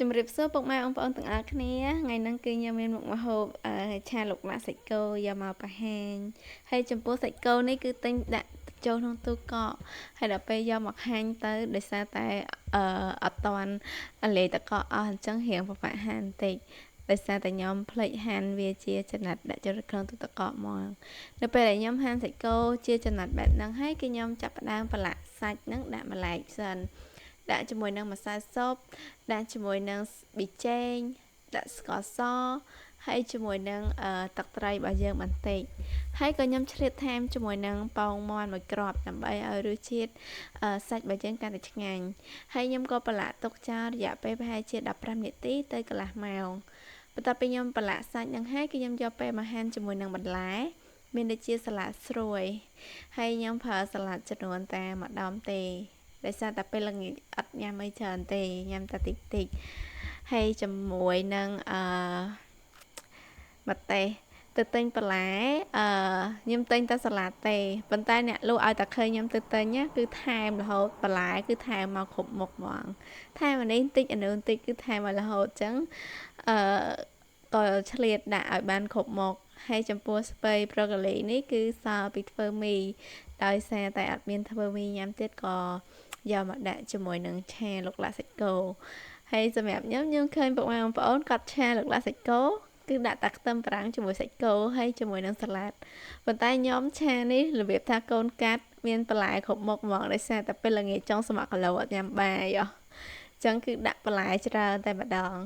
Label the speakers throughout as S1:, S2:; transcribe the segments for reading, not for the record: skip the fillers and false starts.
S1: ជំរាបសួរពុកម៉ែបងប្អូនទាំងអស់គ្នាថ្ងៃហ្នឹងគឺខ្ញុំមានមុខម្ហូបឆាលុកឡាក់សាច់គោយកមកបង្ហាញហើយចំពោះសាច់គោនេះគឺទិញដាក់ចូលក្នុងទូកកហើយដល់ពេលយកមកហាញ់ទៅដោយសារតែអត់តាន់លាយតកកអស់អញ្ចឹងរៀងពិបាកហាន់បន្តិចដោយសារតែខ្ញុំភ្លេចហាន់វាជាចំណិតដាក់ចូលក្នុងទូទឹកកកមកនៅពេលដែលខ្ញុំហាន់សាច់គោជាចំណិតបែបហ្នឹងហើយគឺខ្ញុំចាប់ផ្ដើមប្រឡាក់សាច់ហ្នឹងដាក់ម្លែកសិនដាក់ជាមួយនឹងម្សៅស៊ុបដាក់ជាមួយនឹងប៊ីចេងដាក់ស្ករសហើយជាមួយនឹងទឹកត្រីរបស់យើងបន្តិចហើយក៏ខ្ញុំឆ្លៀតថែមជាមួយនឹងពងមាន់មួយគ្រាប់ដើម្បីឲ្យរសជាតិសាច់របស់យើងកាន់តែឆ្ងាញ់ហើយខ្ញុំក៏ប្រឡាក់ទុកចោលរយៈពេលប្រហែលជា15នាទីទៅកន្លះម៉ោងបន្ទាប់ពីខ្ញុំប្រឡាក់សាច់នឹងហើយគឺខ្ញុំយកពេលមកហាន់ជាមួយនឹងបន្លែមានដូចជាសាឡាត់ស្រួយហើយខ្ញុំប្រើសាឡាត់ចំនួនតែមួយដុំទេដោយសារតែពេលល្ងាចអត់ញ៉ាំអីច្រើនទេញ៉ាំតែតិចតិចហើយជាមួយនឹងម្ទេសទៅទិញបន្លែខ្ញុំទិញតែសាឡាត់ទេប៉ុន្តែអ្នកលក់ឲ្យតែឃើញខ្ញុំទៅទិញគឺថែមរហូតបន្លែគឺថែមមកគ្រប់មុខហ្មងថែមអានេះបន្តិចអានោះបន្តិចគឺថែមឲ្យរហូតអញ្ចឹងអឺក៏ឆ្លៀតដាក់ឲ្យបានគ្រប់មុខហើយចំពោះស្ពៃប្រូកូលីនេះគឺសល់ពីធ្វើមីដោយសារតែអត់មានធ្វើមីញ៉ាំទៀតក៏យកមកដាក់ជាមួយនឹងឆាលុកឡាក់សាច់គោហើយសម្រាប់ខ្ញុំខ្ញុំឃើញពុកម៉ែបងប្អូនគាត់ឆាលុកឡាក់សាច់គោគឺដាក់តែខ្ទឹមបារាំងជាមួយសាច់គោហើយជាមួយនឹងសាឡាត់ប៉ុន្តែខ្ញុំឆានេះរបៀបថាកូនកាត់មានបន្លែគ្រប់មុខហ្មងដោយសារតែពេលល្ងាចចង់សម្រាប់គីឡូអត់ញ៉ាំបាយអញ្ចឹងគឺដាក់បន្លែច្រើនតែម្ដង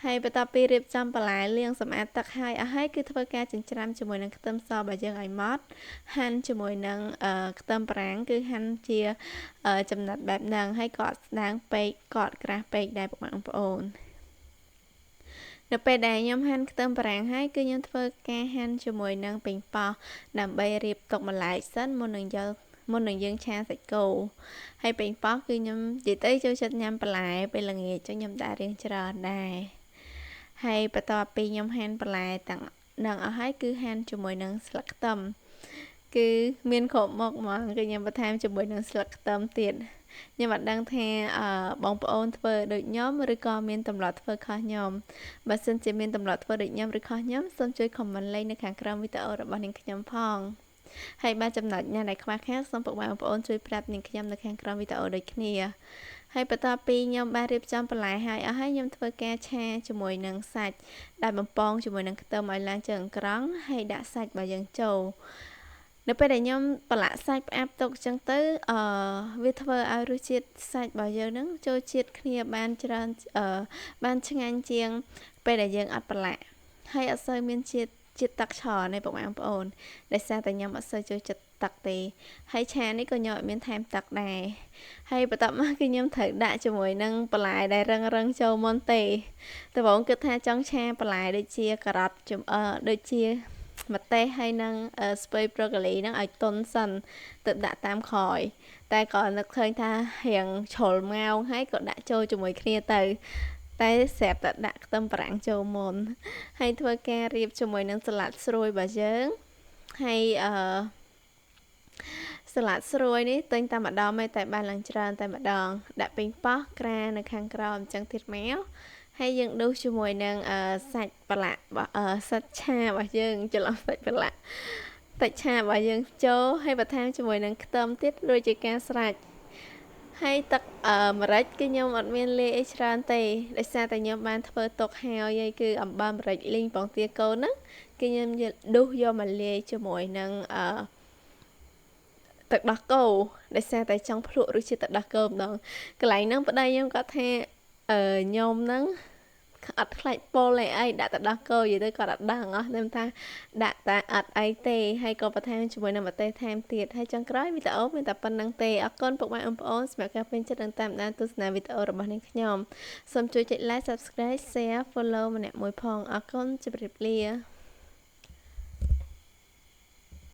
S1: ហើយបន្ទាប់ពីរៀបចំបន្លែលាងសម្អាតទឹកហើយអស់ហើយគឺធ្វើការចិញ្ច្រាំជាមួយនឹងខ្ទឹមសរបស់យើងឲ្យម៉ត់ហាន់ជាមួយនឹងខ្ទឹមបារាំងគឺហាន់ជាចំណិតបែបហ្នឹងហើយក៏អត់ស្ដើងពេកក៏អត់ក្រាស់ពេកដែរពុកម៉ែបងប្អូននៅពេលដែលខ្ញុំហាន់ខ្ទឹមបារាំងហើយគឺខ្ញុំធ្វើការហាន់ជាមួយនឹងប៉េងប៉ោះដើម្បីរៀបទុកម្លែកសិនមុននឹងយើងឆាសាច់គោហើយប៉េងប៉ោះគឺខ្ញុំនិយាយទៅចូលចិត្តញ៉ាំបន្លែពេលល្ងាចចឹងខ្ញុំដាក់រៀងច្រើនដែរហើយបន្ទាប់ពីខ្ញុំហាន់បន្លែទាំងនឹងអស់ហើយគឺហាន់ជាមួយនឹងស្លឹកខ្ទឹមគឺមានគ្រប់មុខហ្មងគឺខ្ញុំបន្ថែមជាមួយនឹងស្លឹកខ្ទឹមទៀតខ្ញុំអត់ដឹងថាបងប្អូនធ្វើដូចខ្ញុំឬក៏មានទម្លាប់ធ្វើខុសខ្ញុំបើសិនជាមានទម្លាប់ធ្វើដូចខ្ញុំឬខុសខ្ញុំសូមជួយ comment លេខនៅខាងក្រោមវីដេអូរបស់នាងខ្ញុំផងហើយបើចំណុចណាដែលខ្វះខាតសូមពុកម៉ែបងប្អូនជួយប្រាប់នាងខ្ញុំនៅខាងក្រោមវីដេអូដូចគ្នាហើយបន្ទាប់ពីខ្ញុំបានរៀបចំបន្លែហើយអស់ហើយខ្ញុំធ្វើការឆាជាមួយនឹងសាច់ដែលបំពងជាមួយនឹងខ្ទឹមឲ្យឡើងជើងក្រង់ហើយដាក់សាច់របស់យើងចូលនៅពេលដែលខ្ញុំប្រឡាក់សាច់ផ្អាប់ទុកចឹងទៅវាធ្វើឲ្យរសជាតិសាច់របស់យើងហ្នឹងចូលជាតិគ្នាបានច្រើនបានឆ្ងាញ់ជាងពេលដែលយើងអត់ប្រឡាក់ហើយអត់សូវមានជាតិទឹកច្រើនទេពុកម៉ែបងប្អូនដោយសារតែខ្ញុំអត់សូវចូលចិត្តទឹកទេហើយឆានេះក៏ខ្ញុំអត់មានថែមទឹកដែរហើយបន្ទាប់មកគឺខ្ញុំត្រូវដាក់ជាមួយនឹងបន្លែដែលរឹងៗចូលមុនទេដំបូងគិតថាចង់ឆាបន្លែដូចជាការ៉ុតដូចជាម្ទេសហើយនឹងស្ពៃប្រូកូលីហ្នឹងឲ្យទន់សិនទើបដាក់តាមក្រោយតែក៏នឹកឃើញថារៀងជ្រុលម៉ោងហើយក៏ដាក់ចូលជាមួយគ្នាទៅតែស្រាប់តែដាក់ខ្ទឹមបារាំងចូលមុនហើយធ្វើការរៀបជាមួយនឹងសាឡាត់ស្រួយរបស់យើងហើយសាឡាត់ស្រួយនេះទិញតែម្ដងទេតែបានឡើងច្រើនតែម្ដងដាក់ប៉េងប៉ោះក្រានៅខាងក្រោមអញ្ចឹងទៀតមកហើយយើងដួសជាមួយនឹងសាច់ប្រឡាក់សាច់ឆារបស់យើងច្រឡំសាច់ប្រឡាក់សាច់ឆារបស់យើងចូលហើយបន្ថែមជាមួយនឹងខ្ទឹមទៀតរួចជាការស្រេចហើយទឹកម្រេចគឺខ្ញុំអត់មានលាយអីច្រើនទេដោយសារតែខ្ញុំបានធ្វើទុកហើយគឺអំបិលម្រេចលីងពងទាកូនហ្នឹងគឺខ្ញុំដួសយកមកលាយជាមួយនឹងទឹកដោះគោដោយសារតែចង់ភ្លក់រសជាតិទឹកដោះគោម្ដងកន្លែងហ្នឹងប្តីខ្ញុំគាត់ថាខ្ញុំហ្នឹងអត់ខ្លាចពុលអីដាក់ទឹកដោះគោនិយាយទៅគាត់អត់ដឹងអស់ខ្ញុំថាដាក់តែអត់អីទេហើយក៏បន្ថែមជាមួយនឹងម្ទេសថែមទៀតហើយចុងក្រោយវីដេអូមានតែប៉ុណ្្នឹងទេអរគុណពុកម៉ែបងប្អូនសម្រាប់ការពេញចិត្តនិងតាមដានទស្សនាវីដេអូរបស់នាងខ្ញុំសូមជួយចុច Like Subscribe Share Follow ម្នាក់មួយផងអរគុណជម្រាបលា។